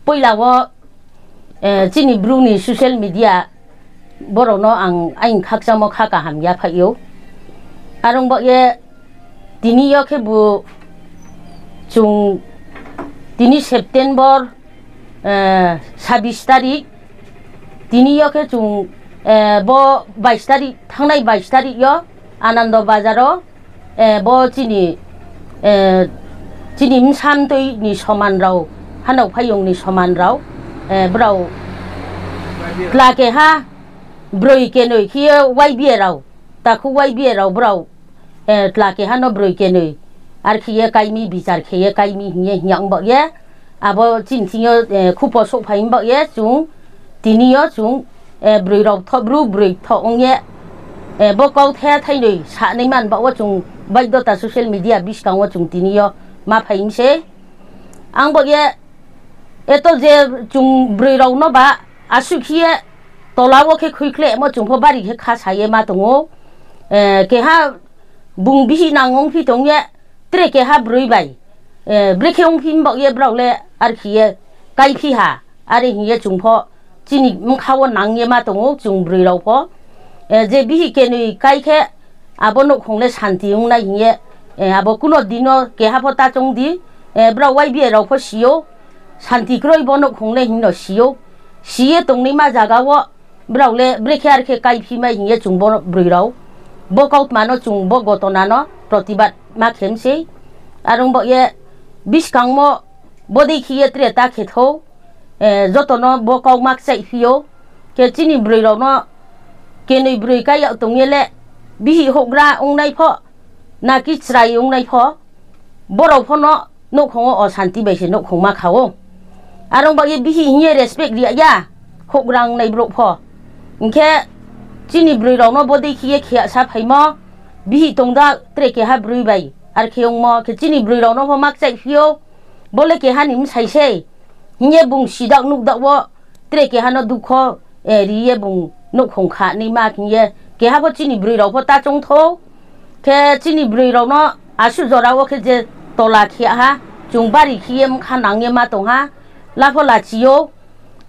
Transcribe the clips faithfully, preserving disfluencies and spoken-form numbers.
Poila wo, chini Bru ni social media borao no ang aini khakchangmo kha kaham yaphaih ou. Are ong baoh ye tini yo khebu chung tini September sabis tarik, tini yo khe chung bo bais tarik, thanngnai bais tarik yo Anando Bazar wo bo chini bsa mtoi ni soman rao, hanao phaiyong ni soman rao, brao tla keha broi kenoi khe ye Y B A rao, takhu Y B A rao brao tla keha no broi kenoi, are khe ye kái mi, bichar khe ye kái mi hing ye hing yag baoh ye, abo chini thing yo khupo souhphai baoh ye chung tini yo chung broi rao thoh, Bru broi thoh ong ye bo kauthai thainoi sanai man baoh wo chung baidota social media buskang wo chung tini yo ma phai mi sei. Ang baoh ye eto je chung broi rao no ba asuh khe ye tola wo khe khuikhlehmo chung pho bari khe khasa ye ma tong ou. Keha bung bihih nang ongphi tong ye, tre keha broi bai brekhe ongphi baoh ye brao le are khe ye káiphi ha, are hing ye chung pho chini bkha wo nang ye ma tong ou chung broi rao pho. Je bihih kenoi kái khe abo nouhkhong le santi ong nai hing ye, abo kuno din no keha pho ta choung di, brao Y B A rao pho si ou, santi kroi bo nouhkhong le hing no si ou. Si ye tongnaima zaga wo brao le brekhe are khe káiphi mai hing ye chung bo broi rao, bo kautma no chung bo gotona no protibad ma khe mi sei. Are ong baoh ye buskangmo bodei khe ye tre ta khe thou, joto no bo kau ma kchaihphi ou. Khe chini broi rao no kenoi broi kái yag tong ye le bihih houhgra ongnai pho, naki chrai ongnai pho, brao pho no nouhkhong wo osanti bai se nouhkhong ma kha ou. Are ong baoh ye bihih hing ye respect ri ya, houhgra ongnai brouh pho. Hing khe chini broi rao no bodei khe ye khe yasa phaimo, bihih tong da tre keha broi bai are khe ongmo khe chini broi rao no pho ma kchaihphi ou, bo le keha ni bsai sei hing ye bung sidaoh nuhdaoh wo tre keha no dukho ri ye bung nouhkhong kha naima hing ye keha pho chini broi rao pho ta choung thou. Khe chini broi rao no asuh jora wo khe je tola khe ha, chung bari khe ye bkha nang ye ma tong ha, la pho lachi ou.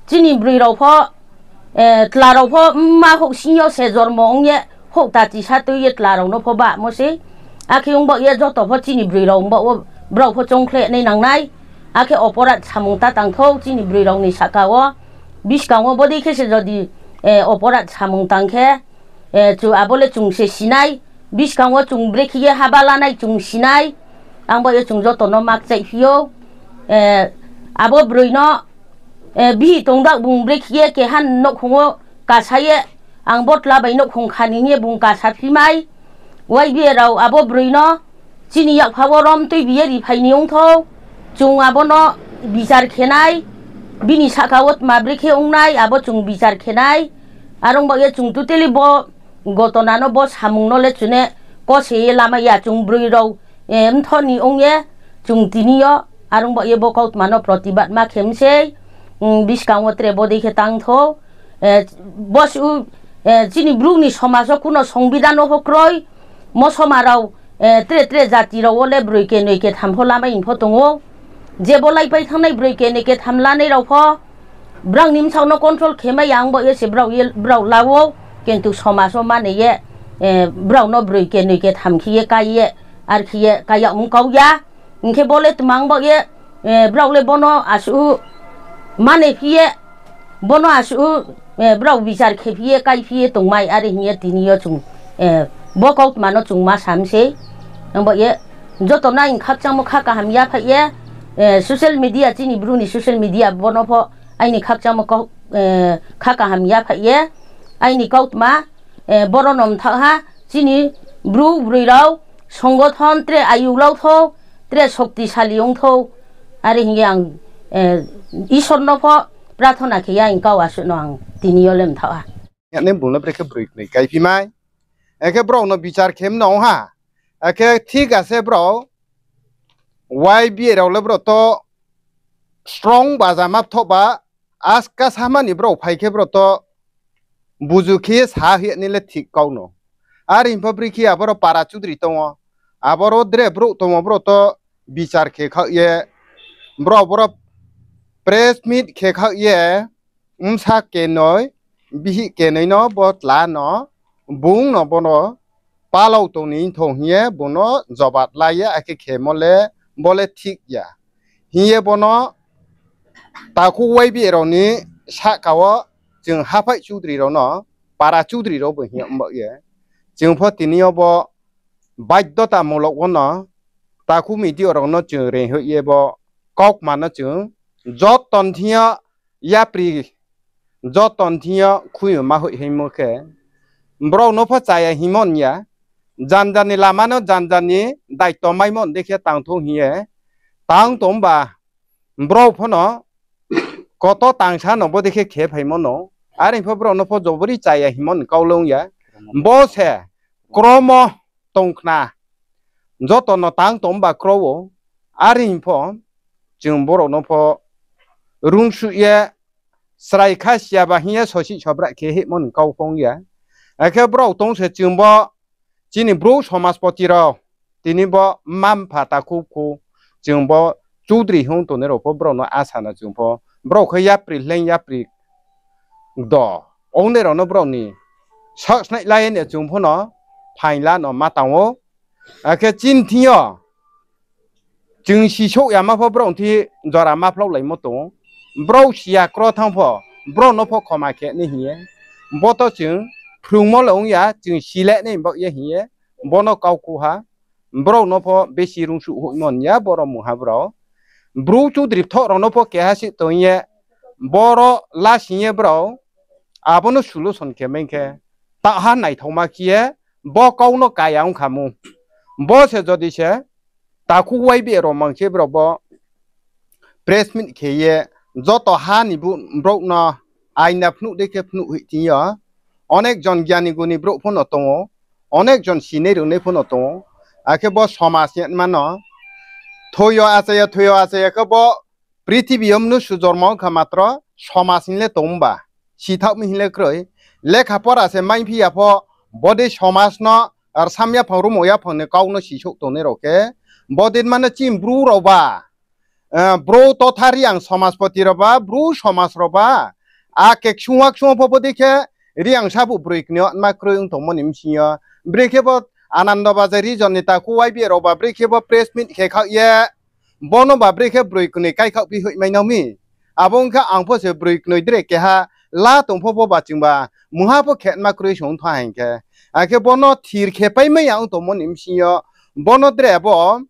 Chini broi rao pho, tla rao pho mma houhsing yo se jormo ong ye houh ta chisa tui ye tla rao no pho bahmo sei. Akhe ong baoh ye joto pho chini broi rao ong baoh wo brao pho choungkhleh nai nang nai. Akhe oporat samung ta tang thou chini broi rao ni sahka wo. Buskang wo bodei khe se jodi oporat samung tang khe, chung abo le chung se si nai. Buskang wo chung brekhe ye haba lanai chung si nai. Ang baoh ye chung joto no ma kchaihphi ou. Abo broi no bihih tong da bung brekhe ye keha nouhkhong wo kasa ye, ang bo tla bai nouhkhong kha ni hing ye bung kasa phi mai. Y B A rao abo broi no chini yakpha wo rom tuibi ye riphai ni ong thou. Chung abo no bichar khe nai, bini sahka wo tma brekhe ong nai abo chung bichar khe nai. Are ong baoh ye chung totally bo gotona no, bo samung no le chune kose ye lamai ya, chung broi rao mthoh ni ong ye chung tini yo are ong baoh ye bo kautma no protibad ma khe mi sei. Buskang wo tre bodei khe tang thou. Bo suh chini Bru ni somaj wo kuno songbidhan no pho kroi. Mosoma rao, tre tre jati rao wo le broi kenoi ketham pho lamai ni pho tong ou. Je bo laipai thanngnai broi kenoi ketham lanai rao pho brao ni bsaoh no control khe mai ya ong baoh ye se brao la ou. Kintu somaj wo mane ye brao no broi kenoi ketham khe ye kái ye, are khe ye kái yag mkau ya. Hing khe bo le tma ong baoh ye, brao le bono asuh mane phi ye, bono asuh brao bichar khe phi ye káiphi ye tongmai are hing ye tini yo chung bo kautma no chung ma sa mi sei. Ong baoh ye joto no aini khakchangmo kha kaham yaphaih ye, social media, chini Bru ni social media bono pho aini khakchangmo kha kaham yaphaih ye, aini kautma boro no mthaoh ha, chini Bru broi rao songothon tre ayug lau thou, tre soktisali ong thou. Are hing ye ang Isor no pho prathona khe ye aini kau asuh no ang tini yo le mthaoh ha. Ani bung no brekhe broi knoi káiphi mai. Akhe brao no bichar khe mna ong ha. Akhe thik ase brao Y B A rao le brao to strong baja ma thoh ba, aska sama ni brao phai khe brao to buzu khe ye sa hing ye ni le thik kau no. Are hing pho brekhe aboro para chudri tong ou, aboro dre brouh tong ou, brao to bichar khe khaoh ye, brao boro press meet khe khaoh ye, bsa kenoi, bihih kenoi no bo tla no, bung no bo no palao tong ni thong hing ye bung no jobat la ye akhe khemo le, bo le thik ya. Hing ye bo no takhu Y B A rao ni sahka wo chung haphaih chudri rao no, para chudri rao bo hing ye mbaoh ye, chung pho tini yo bo baidota mulok wo no takhu media rao no chung reinghoih ye bo kaukma no chung joto ni thing yo yapri, joto ni thing yo khuima hoih haimo khe, brao no pho chaya hingmo ya, janja ni lama no janja ni daito maimo dei khe tang thou hing ye, tang tong ba brao pho no koto tangsa no bo dei khe khe phaimo no, are pho brao no pho jobori chaya hingmo ni kau le ong ya. Bo se kromo tong khna, joto no tang tong ba kro ou, are pho chung brao no pho rungsuh ye, chrai kha siya ba hing ye sosi sobra khe hihmo ni kau pho ong ya. Akhe brao tong se chung bo chini Bru somaspoti rao, tini bo mma-mpha takhu khu, chung bo chudri hing tongnai rao pho brao no asa no chung pho, brao khe yapri hleing yapri do ongnai rao no brao ni saohsnai la ye ni chung pho no phaing la no ma tang ou. Akhe chini thing yo chung sisouh yama pho brao ni thing jora ma phlaulaimo tong ou. Brao siya kro thanng pho, brao no pho khoma khe nai hing ye, bo to chung phrungmo le ong ya, chung si le nai baoh ye hing ye, bo no kau khu ha. Brao no pho besi rungsuh hoihmo ya, boro mungha brao. Bru chudri bthoh rao no pho keha se tong ye, boro lasing ye brao abo no solution khe maing khe, taoh ha naithaoma khe ye, bo kau no kaya ong kha mu. Bo se jodi se takhu Y B A rao mang se brao bo press meet khe ye, joto ha ni brouh no aina phnuh dei khe phnuh hoih thing yo. Onek jon gyani guni brouh pho no tong ou, onek jon sinai rungnai pho no tong ou. Akhe bo somaj ni ma no thoi yo achaya, thoi yo achaya khe bo prithibi yo mnusu jormo ong kha matro somaj hing le tong ba, sithaoh mi hing le kroi. Lekha pora se maiphi ya pho, bodei somaj no, ar sam yaphang rumo yaphang ni kau no sisouh tongnai rao khe, bodei ma no chini Bru rao ba, Bru totha Reang somaspoti rao ba, Bru somaj rao ba, a keksung waksung pho bodei khe Reang sabu broi knoi ma kroi ong tongmo ni bsing yo. Brekhe bo Anando Bazar region ni takhu Y B A rao ba brekhe bo press meet khe khaoh ye, bo no ba brekhe broi knoi kai khaoh phi hoih mai nang mi. Abo ong khe ang pho se broi knoi dre keha la tong pho bo ba ching ba mungha pho khe ma kroi se ong thanng hing khe. Akhe bo no thir khe pai mai ya ong tongmo ni bsing yo, bo no dre bo,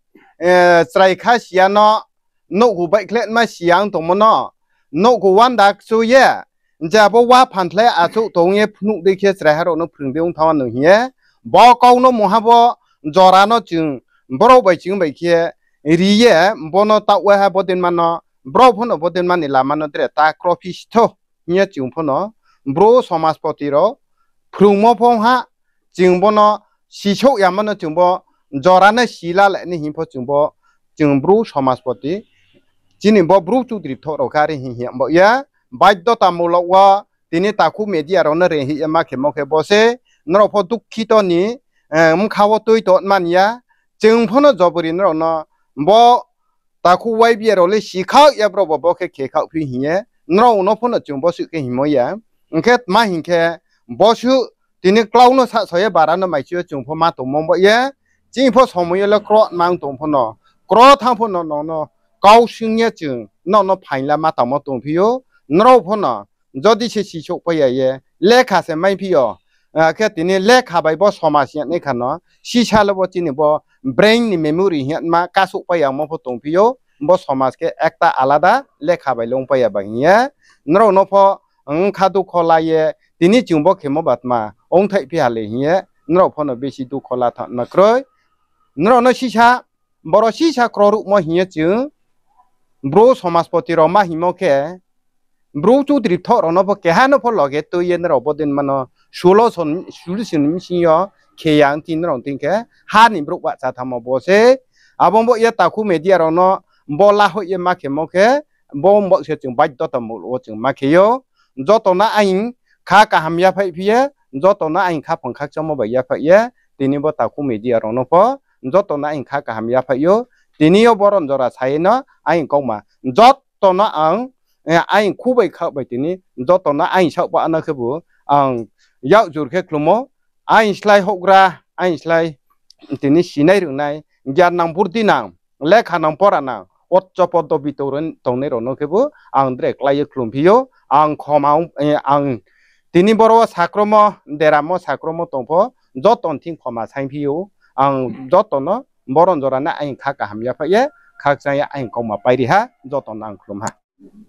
chrai kha siya no, nouhgu baihkhle ma siya ong tongmo no, nouhgu wanda kchu ye, je abo wa phan thlai achouh tong ye phnuh dei khe chraiha rao no phrung dei ong thanng no hing ye, bo kau no mungha bo jora no chung brao bai chung bai khe ri ye, bo no taoh waiha bodei ma no, brao pho no bodei ma ni lama no dre ta kro phi si thou hing ye chung pho no Bru somaspoti rao phrungmo pho ong ha, chung bo no sisouh yama no chung bo jora no si la le nai hing pho chung bo, chung Bru somaspoti, chini bo Bru chudri bthoh rao khe are hing hing ye mbaoh ye, baidota mulok wo tini takhu media rao no reinghoih ye ma khemo khe bo se, nrao pho dukhito ni bkha wo tui tong man ya, chung pho no jobori nrao no bo takhu Y B A rao le si khaoh ya brao bo, bo khe khe khaoh phi hing ye, nrao no pho no chung bo suh khe hingmo ya. Ong khe tma hing khe, bo suh tini klau no sahso ye bara no maichu ye chung pho ma tongmo bo ye, chini pho somoi yo le kro mang tong pho no, kro thanng pho no, nrao no kau sing ye chung nrao no phaing la ma tangmo tongphi ou, nrao pho no jodi se sisouh pai ya ye, lekha se maiphi yo, khe tini lekha bai bo somaj ya nai kha no, sisa le bo chini bo brain ni memory hing ye ma kasouh pai yamo pho tongphi ou, bo somaj khe ekta alada lekha bai le ong pai ya ba hing ye, nrao no pho bkha dukho la ye, tini chung bo khemo ba tma ongthaih phi ha le hing ye, nrao pho no besi dukho la thanng ma kroi. Nrao no sisa, boro sisa kro ruhmo hing ye chung Bru somaspoti rao ma hingmo khe, Bru chudri bthoh rao no pho keha no pho loge tui ye nrao bodei ma no solution, solution bsing yo khe ya ong tini nrao thing khe, ha ni brouh bahcha thanngmo bo se. Abo bo ye takhu media rao no bo lahoih ye ma khemo khe, bo bo se chung baidota mulok wo chung ma khe ou. Joto no aing kha kaham yaphaih phi ye, joto no aing khaphang khakchangmo bai yaphaih ye, tini bo takhu media rao no pho joto no aing kha kaham yaphaih ou. Tini yo boron jora sa ye no aing kauma joto no ang eh, aing khubai khaoh bai tini joto no aing saoh ba no khebu ang yak jur khe khlumo, aing slái houhgra, aing slái tini sinai rwngnai, gyan nang, burdi nang, lekha nang, pora nang, o chopo dobi tong-, tongnai rao no khebu ang dre klái ye khlumphi ou. Ang khoma, eh, ang tini boro wo sakromo, deramo sakromo tong pho, joto ni thing khoma saingphi ou. Ang joto no boron jora no aing kha kaham yaphaih ye, khakchang ye aing kauma pairi ha, joto no ang khlum ha.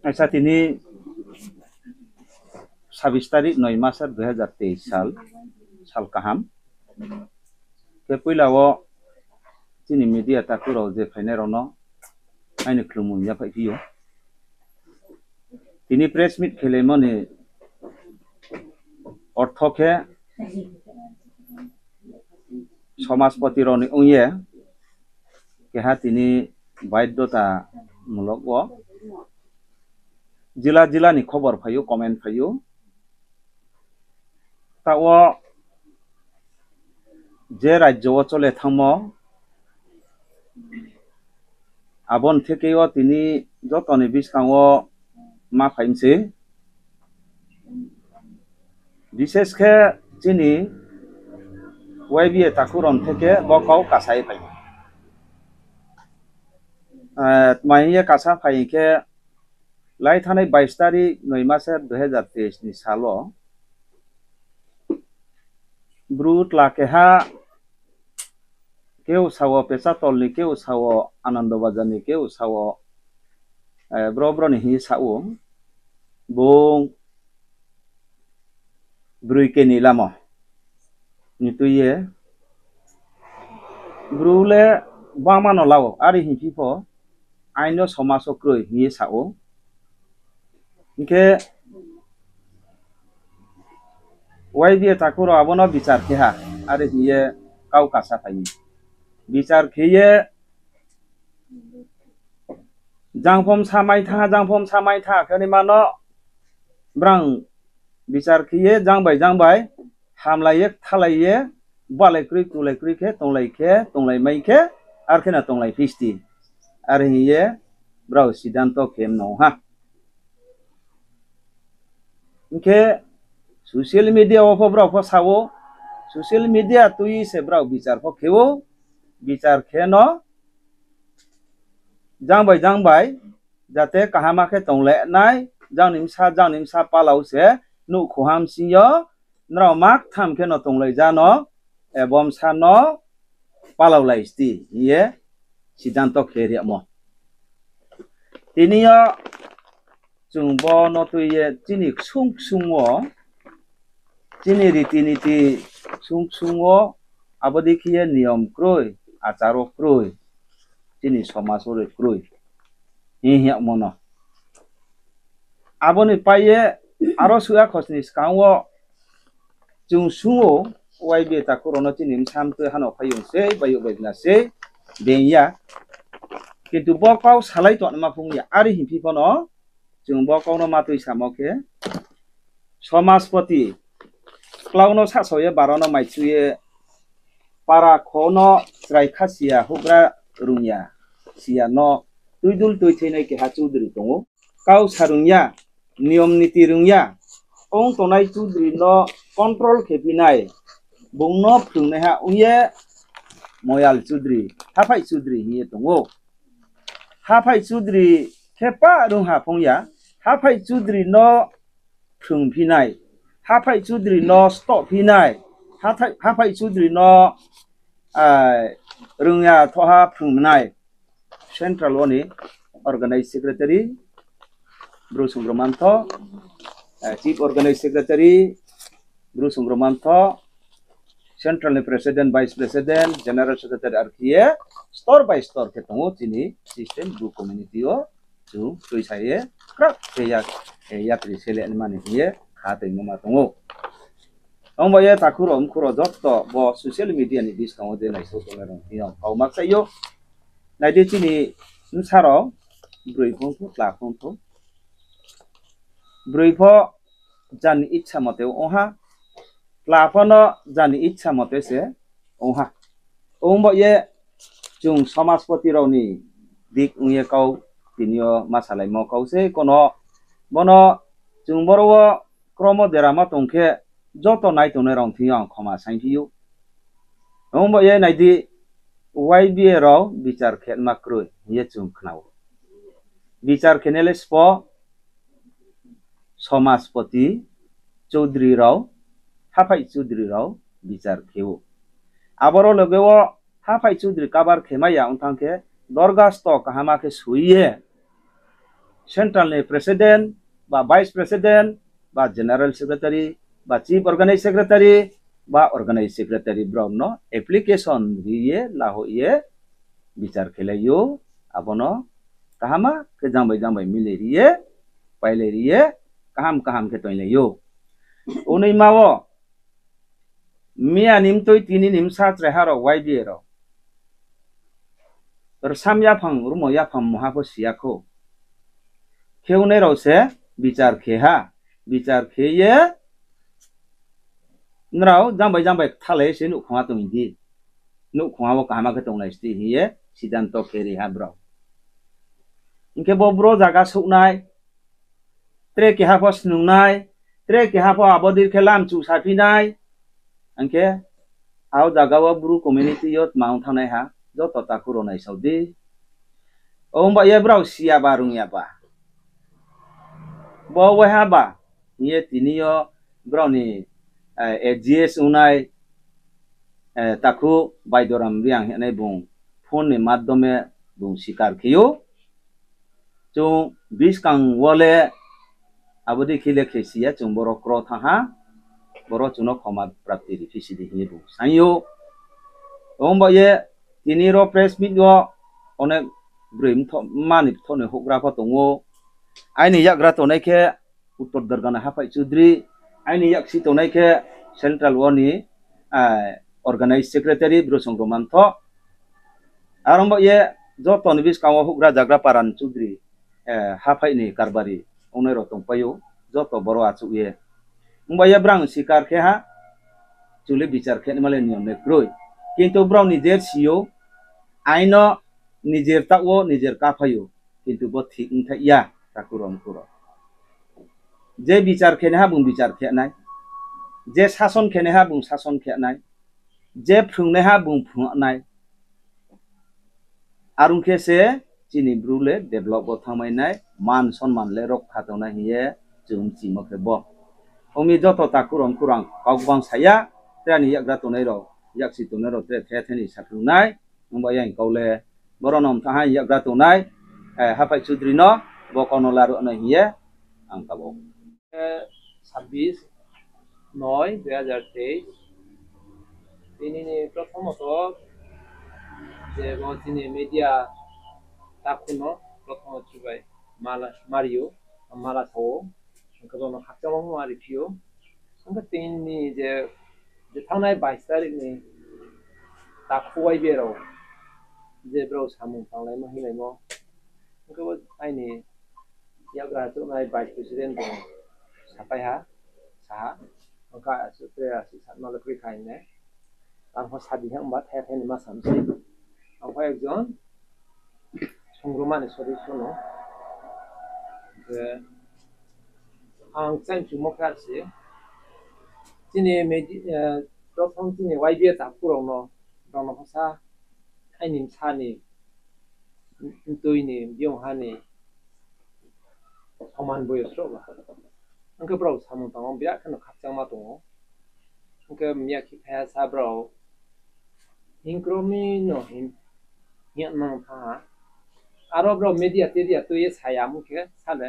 Aisa tini sabis tarik noi masar dui hazar teis sal, sal kaham. Khe poila wo chini media takhu rao je phainai rao no aini khlumung yaphaih phi ou. Tini press meet khelaimo ni ortho khe, somaspoti rao ni ong ye, keha tini baiddota mulok wo jila jila ni khobor phai ou, comment phai ou. Taoh wo je rajyo wo chole thanngmo, abo ni theke wo tini joto ni buskang wo ma phai mi se. Bises khe chini Y B A takhu rao ni theke bo kau kasa ye phai mi. Eh, tma hing ye kasa phai hing khe, lai thanai bais tarik noi masar dui hazar teis ni sal wo Bru tla keha, keu sa wo Pesatol ni, keu sa wo Anando Bazar ni, keu sa wo, eh, bro bro ni hing ye sa ou, bung broi keni lamo ni tui ye, Bru le bangma no la ou, are hingphi pho, aino somas wo kroi hing ye sa ou. Hing khe Y B A takhu rao abo no bichar khe ha, are hing ye kau kasa phai mi. Bichar khe ye jangphom sa mai tha, jangphom sa mai tha khe naima no brang bichar khe ye jang bai jang bai hamlai ye, kthalai ye, balai kroi, tulai kroi khe, tonglai khe, tonglai mai khe, ar khe no tonglai phisti. Are hing ye brao siddhanto khe mno ha. Hing khe social media wo pho brao pho sa ou, social media tui se brao bichar pho khe ou, bichar khe no jang bai jang bai, jate kaham khe tonglai nai, jang ni bsa, jang ni bsa palau se, nouhkhong hamsing yo, nrao ma ktham khe no tonglai ja no, eh, bo bsa no palau lai sti hing ye siddhanto khe ri yagmo. Tini yo chung bo no tui ye chini ksung ksung wo, chini riti niti ksung ksung wo, abo dei khe ye niyom kroi, achar wo kroi, chini somas wo kroi hing yagmo no. Abo ni pai ye aro suh ya khosni skang wo chung sung ou, Y B A takhu rao no chini bsa mtoi ha no phai ong sei, bai bai na sei, being ya. Kintu bo kau salai tongnaima phung ya, are hingphi pho no, chung bo kau no ma tui samo khe, somaspoti, klau no sahsao ye, baro no maichu ye, para kho no chrai kha siya, houhgra rung ya, siya no tuidul tuitheinai keha chudri tong ou. Kau sa rung ya, niyom niti rung ya, ong tongnai chudri no control khe phi nai, bung no phrungnaiha ong ye Moyal chudri, haphaih chudri hing ye tong ou. Haphaih chudri khe pa rung ha phung ya, haphaih chudri no phrung phi nai, haphaih chudri no stoh phi nai, hathai-, haphaih chudri no, ah, rung ya thoha phrung nai. Central wo ni Organize Secretary, Bru Sungro Mantho, eh, Chief Organize Secretary, Bru Sungro Mantho, Central ni President, Vice President, General Secretary, R T A, store by store khe tong ou chini system Bru community wo, chung tuisa ye, krak khe ya, eh, yatri sele ni mani hing ye, kha tongmo ma tong ou. Ong bai ye takhu rao, mkhu rao joto bo social media ni buskang wo je naisao tongnai rao ni thing yo kau ma kchai ou. Nai di chini bsa rao, broi phung thou, tla phung thou. Broi pho jani ichha mote ong ha, tla pho no jani ichha mote se ong ha. Ong bai ye chung somaspoti rao ni dik ong ye kau tini yo ma salaimo kau se kono Bono chung boro wo kromo deramo tong khe joto nai tongnai rao thing yo ang khoma saingphi ou. Ong ba ye nai di, Y B A rao bichar khe ma kroi hing ye chung khna ou. Bichar khe nai le spo, somaspoti, choudri rao, haphaih choudri rao bichar khe ou. Aboro loge wo haphaih choudri kabar khe mai ya ong thanng khe, dorgasto kahama khe soi ye, central ni president, ba vice president, ba general secretary, ba chief organizing secretary, ba organizing secretary brao no application ri ye, lahoih ye, bichar khelai ou, abo no kahama khe jang bai jang bai milai ri ye, pailai ri ye, kaham kaham khe toinglai ou. Ong naima wo, miya ni mtoi tini ni bsa chraiha rao Y B A rao rsam yaphang, rumo yaphang mungha pho si ya khou. Khe ongnai rao se bichar khe ha, bichar khe ye nrao jang bai jang bai kthalai se nouhkhong ha tong di. Nouhkhong ha wo kaham khe tonglai sdi hing ye siddhanto khe ri ha brao. Hing khe bo bro zaga souh nai, tre keha pho snung nai, tre keha pho abo dei khe lamchuh saphi nai. Hing khe, abo zaga wo Bru community yo tma ong thanngnaiha, joto takhu rao naisao di. Ong ba ye brao si ya ba rung ya ba, bo waiha ba hing ye tini yo brao ni, eh, A G S ongnai, eh, takhu Baidoram Reang hingnai bung phone ni madhyome bung sikar khe ou. Chung buskang wo le abo dei khe le khe si ya, chung boro kro thanng ha, boro chung no khoma prapti ri phi si di hing ye bung saing ou. Ong ba ye tini ro press meet wo onek broi mthoh, mani mthoh ni houhgra pho tong ou. Aini yakgra tongnai khe Uttor Dargani Haphaih Choudri, aini yaksi tongnai khe central wo ni, ah, organizing secretary Bru Songrongma Mthoh. Are ong ba ye joto ni buskang wo houhgra zagra para ni Choudri, eh, haphaih ni karbari ongnai rao tongpai ou, joto boro achouh ye. Ong ba ye brang sikar khe ha, chung le bichar khe naima le niyom le kroi. Kintu brao nijer si ou, ain no nijer taoh wo nijer kaphai ou. Kintu bo thik ongthai ya, takhu rao mkhu rao. Je bichar khenaiha bung bichar khe nai, je sason khenaiha bung sason khe nai, je phrungnaiha bung phrung nai. Are ong khe se chini Bru le develop wo thanngmai nai, man sonman le rokha tongnai hing ye chung chimo khe bo. Ong mi joto takhu rao mkhu rao ang kau gbang sa ya, tre ni yakgra tongnai rao, yaksi tongnai rao tre the the ni saphrung nai. Ong ba ye ang kau le boro no mtha ha yakgra tongnai, eh, Haphaih Choudri no bo kau no laruh nai hing ye ang kabo. ছাব্বিশ নয় দুই হাজার তেইশ, tini ni প্রথমত je bo chini media takhu no প্রথম chubai mala, mari ou, mala sa ou, hing khe bo no khakchangma ma ri phi ou. Hing khe tini ni je, je thanngnai bais tarik ni takhu Y B A rao je brao samung tanglaimo hinglaimo, hing khe bo aini yakgra chouhnai vice president bung sapai ha, sa ha, hing khe asuh tre asuh satma le kroi kha hing nai. Ang pho sadi hing ba thai thai ni ma sam sei. Ang pho ekjon Songrongma ni sodosyo no. Je ang chaingchumo khe se, chini medi-, eh, prothom chini Y B A takhu rao no, rao no pho sa, aini bsa ni, mtui ni, biyong ha ni, soman boyos rao ba. Hing khe brao samung tangmo birak khe no khakchangma tong ou. Hing khe miya khe phai ha sa brao hingkromi no hing, hing nang thanng ha. Aro brao media tedia tui ye sa ya mung khe sa le,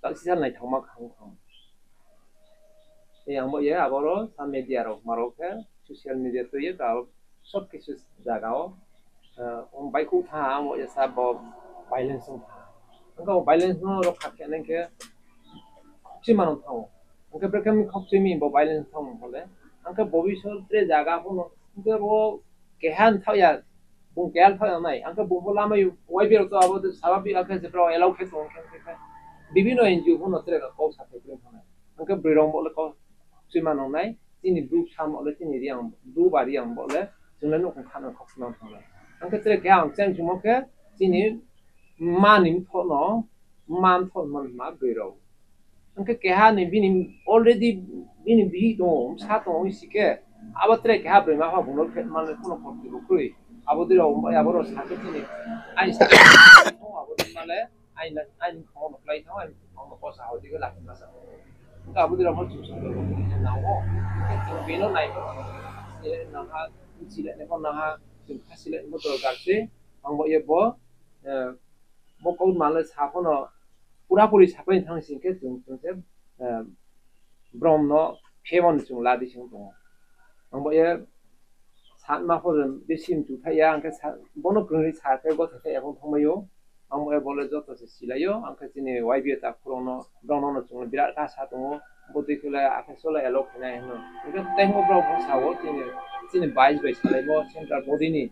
taoh sisa naithaoma khang khang. Tei ang bo ye aboro sa media rao ma rao khe social media tui ye ka sob kisu zaga wo, eh, ong baihkhouh thanng ha, ang bo ye sa bo violence ong thanng ha. Ang khe bo violence no rokha khe nai khe khokchoi ma no thanng ou. Ang khe brekhe mi khokchoi mi bo violence thanng ou le. Ang khe bobisot tre zaga pho no, ang khe bo keha thaoh ya, bung keha thaoh ya nai. Ang khe bung bo lama Y B A rao to abo de sababi ang khe je brao allow khe tong khe khe khe. Bibhinno N G O pho no tre kau sa khe kroi thanng nai. Ang khe broi rao bo le kau khokchoi ma no nai. Chini Bru samo le chini Reang, Bru ba Reang bo le chung le nouhkhong kha no khokchoi ma thanng nai. Ang khe tre keha ang chaingchumo khe chini mma ni mthoh no Manthoh man ma broi rao. Hing khe keha ni bini already bini bihih tong ou, bsa tong ou, hing si khe abo tre keha broi ma pha bung no khe man le pho no khorti bo kroi. Abo dei rao abo rao sa khe chini ain sa abo dei ma le ain, ain khong no klái thang, ain khong no kosa hao di khe lachi ma sa. Hing khe abo dei rao pho chung sa nang ou. Hing khe chung bini no nai pho nang ha, bchi le nai pho nang ha, chung khasi le mo dorkar se. Ang bo ye bo, bo kautma le sa pho no purapuri sapai thanng sing khe chung, chung se, brom no phemon chung la di sing tong ou. Ang bo ye satma pho besi mchu thai ya, ang khe sa-, bo no kroi sa khe bo thai thai ya pho thanngmai ou. Ang bo ye bo le joto se silai ou, ang khe chini Y B A takhu rao no, brao no no chung le birat kha sa tong ou, bo dei khe le akhe so le allow khe nai hing no. Hing khe tei pho brao pho sa ou, chini, chini vice bai salaimo central body ni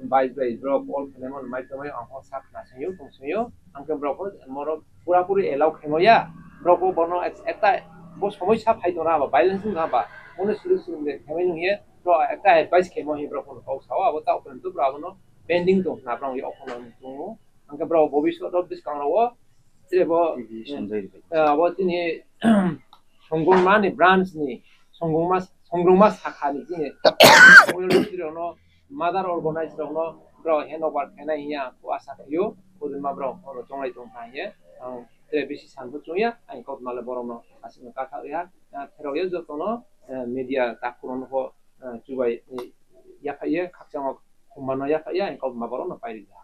vice bai brao call khe naimo no mai tongmai ou, ang pho sa khna sing ou, tong sing ou, ang khe brao pho moro purapuri allow khemo ya, brao pho bo no ek-, ekta bo somoi sa phai tong na ba, violence ong na ba, bo no solution de khemai nung ye, brao ekta advice khemo hing brao pho no kau sa ou, abo taoh pho no brao abo no pending tong khna brao yag pho no tong ou, ang khe brao bobisot rao buskang rao wo, tre bo, abo chini Songongma ni branch ni, Songongma, Songongma sakha ni chini, community rao no, mother organize rao no, brao hand over khe nai hing ye ang pho asa khe ou, bo dei ma brao pho no chounglai tong kha hing ye, ang tre besi san pho chung ya, ang kautma le boro no asing no katha ri ha, pherao ye joto no, media takhu rao no pho, chubai, yaphai ye, khakchangma khumma no yaphai ye, ang kautma boro no pai ri ha.